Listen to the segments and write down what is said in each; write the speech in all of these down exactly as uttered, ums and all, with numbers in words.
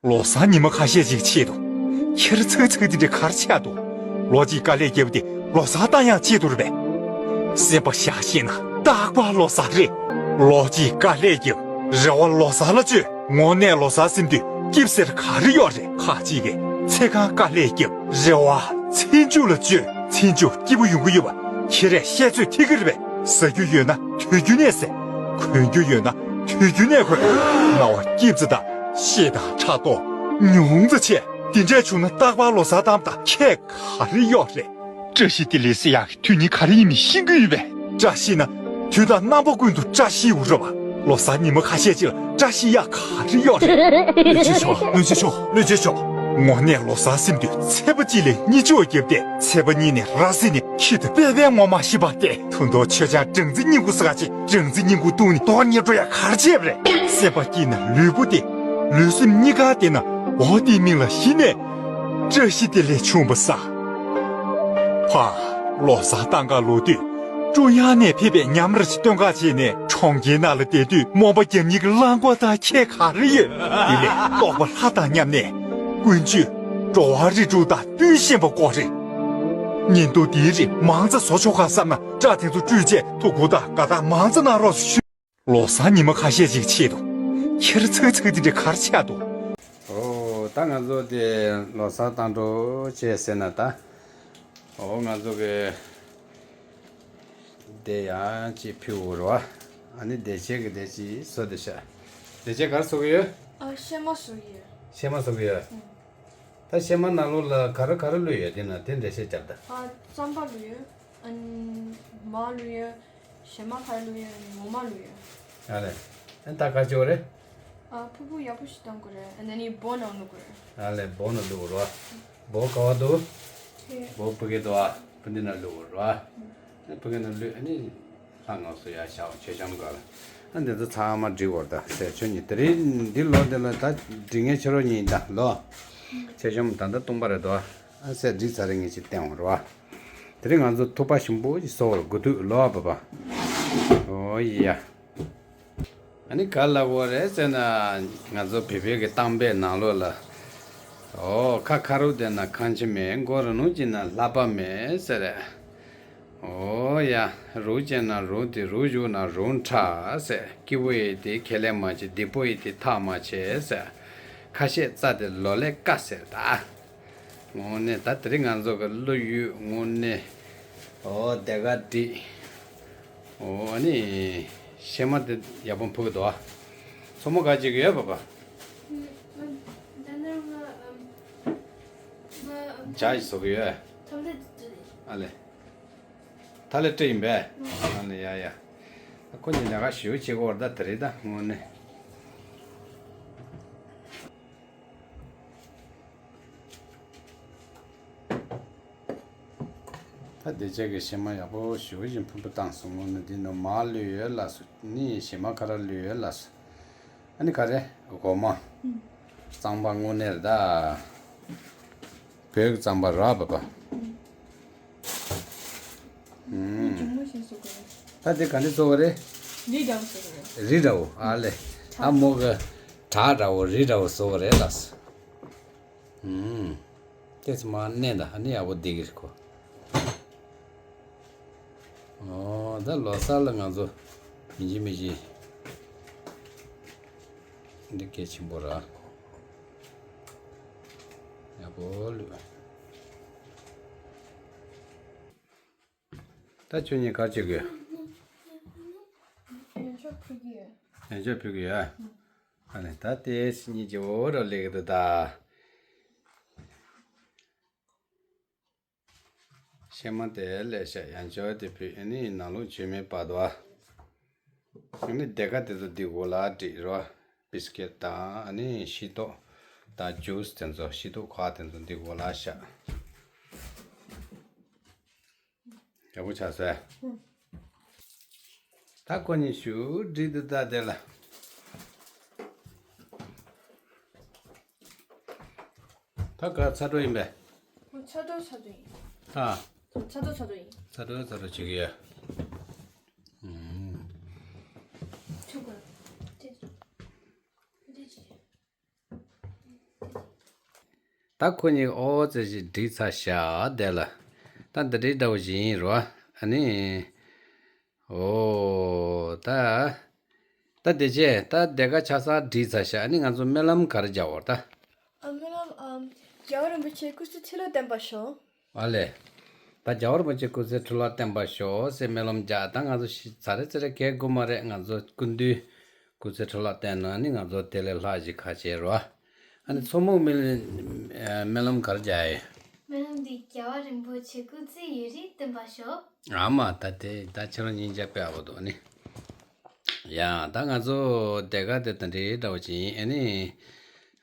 ལོ་གསར་ཉི་མ་ཁ་ཤས་ཅིག་ཆེད་དུ། ཁྱེར་ཚག་ཚག་དེ་འདྲ་གར་ཆགས་འདུག་ལོ་གཅིག་དཀའ་ལས་བརྒྱབ་སྟེ་ལོ་གསར་བཏང་ཡག་ཆེད་དུ་རེད་པས། སེམས་པ་བཞག་ཤེས་ན་རྟག་པར་ལོ་གསར་རེད། ལོ་གཅིག་དཀའ་ལས་བརྒྱབ། རེ་བ་ལོ་གསར་ལ་བཅོལ། དངོས་གནས་ལོ་གསར་ཟིན་དུས་སྐྱིད་ཟེར་ག་རེ་ཡོད་རེད། ཁ་ཅིག་གིས་ཚེ་གང་དཀའ་ལས་བརྒྱབ། རེ་བ་ཚེ་མཇུག་ལ་བཅོལ། ཚེ་མཇུག་སྐྱིད་པོ་ཡོང་གི་ཡོད་པ་ཁྱེད་རས་བཤད་ཚོད་ཐིག་གི་རེད་པས། ཟ་རྒྱུ་ཡོད་ན་དུས་རྒྱུན་ནས་ཟ། གོན་རྒྱུ་ཡོད་ན་དུས་རྒྱུན་ནས་གོན། རྣ་བ་སྐྱིད་ཙི་དང་། ཤེད་དང་ཕྲག་དོག་ཉུང་ཙི་བྱས། དེ་འདྲས་བྱུང་ན་རྟག་པར་ལོ་གསར་བཏང་བ་དང་ཁྱད་ག་རེ་ཡོད་རེད། བཀྲ་ཤིས་བདེ་ལེགས་ཟེར་ཡག་གི་དོན་སྙིང་ག་རེ་ཡིན་མིན་ཤེས་ཀྱི་ཡོད་པས། བཀྲ་ཤིས་ན་དུས་དང་རྣམ་པ་ཀུན་ཏུ་བཀྲ་ཤིས་འོ་རེད་པ། ལོ་གསར་ཉི་མ་ཁ་ཤས་ཅིག་ལ་བཀྲ་ཤིས་ཡག་ག་རེ་ཡོད་རེད། བློན་ཆེན་མཆོག་བློན་ཆེན་མཆོག་བློན་ཆེན་མཆོག་དངོས་གནས་ལོ་གསར་ཟིན་དུས་ཚེས་པ་གཅིག་ལས་གཉིས་ཆོག་བརྒྱབ་སྟེ་ཚེས་པ་གཉིས་ནས་ར་བཟི་ནས་ཁྱི་དེ་དཔེ་དཔེ་ངོ་མ་ཤི་བ་སྟེ། ཐུན་ཐོག་ཆོས་ཆང་སྦྲང་རྩི་སྙིང་པོ་ཟ་ག་ཅིག་སྦྲང་རྩི་སྙིང་པོ་བཏུང་ནས་གཏོར་ཉེས་འགྲོ་ཡག་ག་རེ་བྱས་པ་རེད། སེམས་པ་སྐྱིད་ན་ལུས་པོ་བདེ། ལུས་སེམས་གཉིས་ཀ་བདེ་ན་འོ་དེའི་མིང་ལ་གཞི་ནས་བཀྲ་ཤིས་བདེ་ལེགས་བྱུང་བ་ཟེར། ཕ། ལོ་གསར་བཏང་ག་ལོག་དུས་ཀྲུང་དབྱང་ནས་ཕེབས་པའི་མཉམ་ར་ཞིག་སྟོན་ག་བྱས་ནས་གྲོང་ཁྱེར་ནང་ལ་བསྡད་དུས་རྨོངས་པ་རྒྱབ་ཉེས་ཀྱི་རླངས་འཁོར་དང་ཁྱད་ག་རེ་ཡོད། དེ་ལས་རྟོགས་པ་ལྷ་དང་མཉམ་ནས་ཀུན་སྤྱོད་འགྲོ་བ་རིགས་དྲུག་དང་བསྟུན་ཤེས་པ་དགོས་རེད། ཉིན་ཐོ་འདིའི་རིགས་མང་ཙམ་བཟོ་ཆོག་ག་བསམ་ན་སྐྲ་དེ་ཚོ་བཀྲུས་རྗེས་ཐུགས་ཁུར་དང་དགའ་རྟགས་མང་ཙམ་གནང་རོགས་ཞུ། ལོ་གསར་ཉི་མ་ཁ་ཤས་ཤིག་ཆེད་དུ། ཁྱེར་ཚག་ཚག་དེ་འདྲ་གར་ཆགས་འདུག་ཨོ། ད་ང་ཚོ་དེ་ལོ་གསར་བཏང་འགྲོ་བྱས་ཟེར་ན་ད། ཨོ། ང་ཚོ་གི་དེ་ཡང་ཅིག་ཕུལ་འོ་རོ། ཨ་ནི་བདེ་ཆེན་གི་དེ་ཅིག་བཟོ་དེ་ཤ། བདེ་ཆེན་གར་བཟོ་གི་ཡོད། ཨ། ཤེལ་མ་བཟོ་གི་ཡོད། ཤེལ་མ་བཟོ་གི་ཡོད། ཨང་། ད་ཤེལ་མ་ནང་ལོགས་ལ་ག་རེ་ག་རེ་བླུགས་ཡོད། དེ་ན་དེ་འདྲ་བཤད་རྒྱབ་ད། ཨ། རྩམ་པ་བླུགས་ཡོད། ཨ་ནི་མར་བླུགས་ཡོད། ཞལ་མ་ཁ་ར་བླུགས་ཡོད། ངོ་མ་བླུགས་ཡོད། ཨ་ལས། ཨ་ད་ག་ཅི་བ་རེད། ཨ། ཕུར་བུ་ཡག་པོ་ཞིག་བཏང་དགོས་རེད། ཨ་ནི་ནི་སྦོ་ནང་བླུགས་དགོས་རེད། ཨ་ལས། སྦོ་ནང་བླུགས་དགོས་རེད་བ། སྦོ་ག་བ་འདུག་དེ། སྦོ་ཕ་གི་འདུག་བ། ཕ་འདི་ནང་བླུགས་དགོས་རེད་བ། ཨ་ཕ་གི་ནང་བླུགས། ཨ་ནི་ལྷ་ང་ཚོ་ཡར་བཞག་མཆོད་བཤམས་སྒང་ལ། ཨ་འདི་ཚོ་ཚང་མ་སྒྲིག་དགོས་རེད་ད་ཟེར། ཁྱོད་གཉིས་དེ་རིང་འདི་ལོ་འདི་ལ་ད་སྒྲིག་མཁན་ཁྱོད་རང་གཉིས་ཡིན་ད་ལོ། མཆོད་བཤམས་ད་ལྟ་སྟོང་པ་རེད་དོ། ཨ་ཟེར་སྒྲིག་ཚར་རེ་ངས་ཅིག་བསྟན་དགོས་རེད་བ། དེ་རིང་ང་ཚོ་ཐུག་པ་ཞིམ་པོ་ཞིག་བཟོ་བར་དགོས་འདུག་ལོ་ཨ་བ་བ། ཨོ་ཡ། ཨ་ནི་ག་ལ་བོ་རེད་ཟེར་ན། ང་ཚོ་བོད་བོད་ཀྱི་གཏམ་དཔེ་ནང་ལོགས་ལ། ཨོ། ཁ་ཁ་རུ་བསྡད་ན་ཁང་ཁྱི་མེད། མགོ་རུ་ནུ་བྱིན་ན་ལྷ་པ་མེད་ཟེར་རེད། ཨོ་ཡ། རུ་བྱས་ན་རུ་དེ་རུ་བཞུགས་ན་རུ་འཕྲག་ཟེར། སྐྱིད་པོ་ཡིན་དེ་ཁས་ལེན་མ་བྱེད། སྡིག་པོ་ཡིན་དེ་ཐག་མ་ཆད་ཟེར། ཁ་བཤད་རྩ་དེ་ལོ་ལེགས་དཀའ་ཟེར་ད། དངོས་གནས་ད་དེ་རིང་ང་ཚོ་གི་བློ་ཡུལ་དངོས་གནས། ཨོ་དེ་ག་འགྲིག་ཨོ་ཨ་ནི་ཤེལ་མ་དེ་ཡག་པོ་ཕུག་འདུག་ཨ། མཚོ་མོ་ག་ཅིག་ཡོད་པ་པ། ཇ་ཞིག་བཟོ་གི་ཡོད། ཨ་ལེ། ད་ལེ་སྤྲད་ཡིན་པས། ཨ་ལེ། ཡ་ཡ། ཁོ་གཉིས་ལས་ཀ་ཞེ་པོ་བྱེད་ཀྱི་ཡོད་རེད་ད་དེ་རིང་ད་དངོས་གནས། ད་བདེ་ཆེན་གྱི་ཤེལ་མ་ཡག་པོ་ཞེ་པོ་ཅིག་ཕུར་བུ་བཏང་སོང་། དངོས་གནས་འདི་ནང་མར་བླུགས་ཡོད་ལབ་སོང་། ནི་ཞལ་མ་ཁ་ར་བླུགས་ཡོད་ལབ་སོང་། ཨ་ནི་ག་རེ། སྒོར་མོ། རྩམ་པ་དངོས་གནས་རེད་ད། བོད་ཀྱི་རྩམ་པ་ར་བ་བ། ཨུམ། ད་དེ་ག་འདྲ་བཟོ་བ་རེད། རི་འདྲ་བོ་བཟོ་བ་རེད། རི་འདྲ་བོ། ཨ་ལེ། ཨ་མོ་གི་བྲག་འདྲ་བོ་རི་འདྲ་བོ་བཟོ་བ་རེད་ལབ་སོང་། ཨུམ། ཏོག་ཙམ་མར་མནན་ད། ཨ་ནི་ཡག་པོ་བསྡད་ཀྱི་རེད་ཁོ། ཨོ། ད་ལོ་གསར་ལ་ང་ཚོ་མི་གཅིག་མི་གཅིག་འདི་གལ་ཆེན་པོ་རེད། ཡག་པོ་བླུགས། ད་ཁྱོད་གཉིས་ག་རེ་བྱེད་ཀྱི་ཡོད། ཡོན་ཆབ་ཕུལ་གྱི་ཡོད། ཡོན་ཆབ་ཕུལ་གྱི་ཡོད། ཨ་ནི་ད་དེ་གཉིས་ཀྱི་འོ་ར་ལེགས་འདུག་ད། ཤེལ་མ་དེ་ལས་ཤ་ཡང་ཆོག་དེ་ཕུལ། ཨ་ནི་ནང་ལོགས་མཆོད་མེ་སྤར་འདུག་ཨ། ཨ་ནི་སྡེར་ཁ་དེ་ཚོ་འདི་གོ་ལ་བསྒྲིགས་རོ། བིས་ཀེ་ཊི་དང་ཨ་ནི་ཤིང་ཏོག་དང་ཇུས་དེ་ཚོ། ཤིང་ཏོག་ཁ་དེ་ཚོ་འདི་གོ་ལ་བཞག་ཡག་པོ་ཆགས་སོང་། ད་ཁོ་གཉིས་ཞུ་འགྲིག་འདུག་ད་དེ་ལ། ད་ག་ཚ་དྲོ་ཡིན་པས། ཁོ་ཚ་དྲོ་ཚ་དྲོ་ཡིན། ཨ། ཁོ་ཚ་དྲོ་ཚ་དྲོ་ཡིན། ཚ་དྲོ་ཚ་དྲོ་བྱེད་ཀྱི་ཡོད། ཨུམ། ཆུ་གོ་ལ། དེ་དེ་ཅི། ཨ། ད་ཁོ་གཉིས་ཨོ་ཙེ་ཞིག་བསྒྲིགས་ཚར་ཤག་དེ་ལ། ད་འདི་འདྲའི་འདྲ་བོ་ཞིག་ཡིན་རོ། ཨ་ནི། ཨོ། ད། ད་དེ་བྱས་ད་དེ་ག་ཆ་ཚང་བསྒྲིགས་ཚར་ཤག་ཨ་ནི་ང་ཚོ་སྨོན་ལམ་ག་རེ་རྒྱག་དགོས་རེད་ད། ཨ། སྨོན་ལམ། ཨམ། རྒྱལ་བ་རིན་པོ་ཆེ་སྐུ་ཚེ་ཁྲི་ལོ་བརྟན་པར་ཤོག་ཨ་ལས། ད་རྒྱལ་བ་རིན་པོ་ཆེ་སྐུ་ཚེ་ཁྲི་ལོ་བརྟན་པར་ཤོག་ཟེར་སྨོན་ལམ་རྒྱག་ད་ང་ཚོ་ཤི་ཚར་རེ་ཚེ་རེ་གས་དགོས་མ་རེད། ང་ཚོ་སྐུ་མདུན་སྐུ་ཚེ་ཁྲི་ལོ་བརྟན་ན་ནི་ང་ཚོ་དེ་ལས་ལྷག་ཅིག་ཁ་ཕྱེ་རོ། ཨ་ནི་མཚོ་མོ་སྨོན་སྨོན་ལམ་ག་རེ་རྒྱག་ཡས། སྨོན་ལམ་འདི་རྒྱལ་བ་རིན་པོ་ཆེ་སྐུ་ཚེ་ཡུན་རིང་བརྟན་པར་ཤོག་ཨ་མ་ད་དེ་ད་ཁྱེད་རང་སྙིང་རྗེ་དཔེ་ཨ་བོ་འདུག་ནི། ཡ་ད་ང་ཚོ་དེ་ག་དེ་ད་འདྲའི་འདྲ་བོ་ཅིག་ཡིན། ཨ་ནི།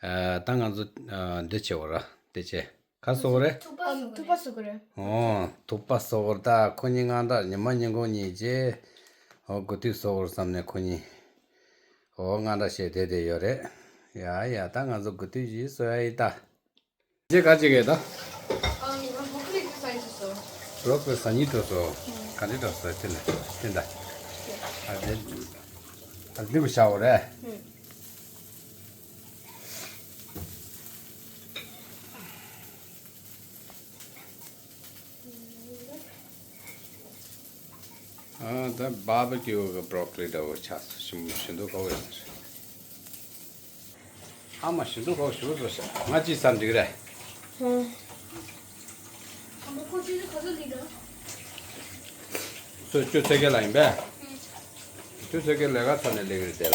ཨ། ད་ང་ཚོ་ཨ། འདི་བྱེད་འོ་ར་དེ་བྱེད། ག་སོག་རེད། ཐུག་པ། ཨམ། ཐུག་པ་སོག་རེད། ཨོ། ཐུག་པ་སོག་རེད། ད་ཁོ་གཉིས་དངངས་སྐྲག་ཉི་མ་ཉིན་གུང་གཉིས་རྗེས། ཨོ། དགུ་ཐུག་སོག་རེད་བསམ་ནས་ཁོ་གཉིས། ཨོ། དངངས་སྐྲག་བྱས་བསྡད་བསྡད་ཡོད་རེད། ཡ་ཡ་ད་ང་ཚོ་དགུ་ཐུག་ཞིག་གསོ་ཡ་ཡིན་ད། རྗེས་ག་ཅིག་གས་ད། ཨམ། ང་བོ་ཀ་ལི་ཀི་ཟ་ཡི་སོ། བོ་ཀ་ལི་ཟ་ཡི་འགྲོ་སོ། ག་འདྲ་འགྲོ་སོ་དེ་ལ་དེ་འདྲ། ཨ་དེ། ཨ་འདི་གུ་བྱ་འོ་རེད། ཨ་ད་བྷར་བི་ཀིའུ་གི་བྷོ་རོ་ཀོ་ལི་འདྲ་བོ་ཆགས་སོ། ཞིམ་ཞིམ་འདུག་གོ་བས། ཨ་མ་ཞིམ་འདུག་གོ་ཞུ་བཟོ་ཤ་ང་ཅི་ཙམ་འགྲིག་རེད། ཨ་མ་ཁོ་ཅི་ཁ་ཚོ་འདི་འདྲ། ཚོ་ཅུ་ཚེ་གེ་ལ་ཡིན་པས། ཅུ་ཚེ་གེ་ལས་ཀ་ཚར་ནས་ལེགས་རེད་དེ་ལ།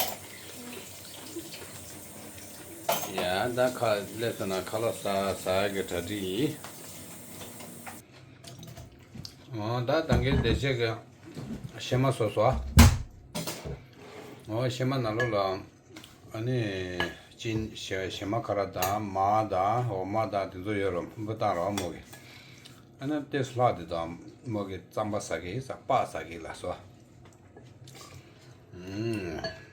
ཡ་ད་ཁ་སླེབས་སོང་ན་ཁ་ལག་ཟ་ཟ་ཡ་གི་གྲ་སྒྲིག་ཡིན། ཨོ་ད་ད་གིན་བདེ་ཆེ་གི་ཤེ་མ་བཟོས་སོ། ཨོ་ཤེ་མ་ནང་ལོགས་ལ་ཨ་ནི་ཅིན་ཤེ་ཤེ་མ་ཁ་ར་དང་མར་དང་འོ་མ་དང་དེ་ཚོ་ཡོད་རོ། འབུ་བཏང་རོ་མོ་གི། ཨ་ནི་ཏེ་སླ་དེ་དང་མོ་གི་རྩམ་པ་ཟ་གི་ཟ་སྤགས་ཟ་གི་ལ་སོ། ཨུམ།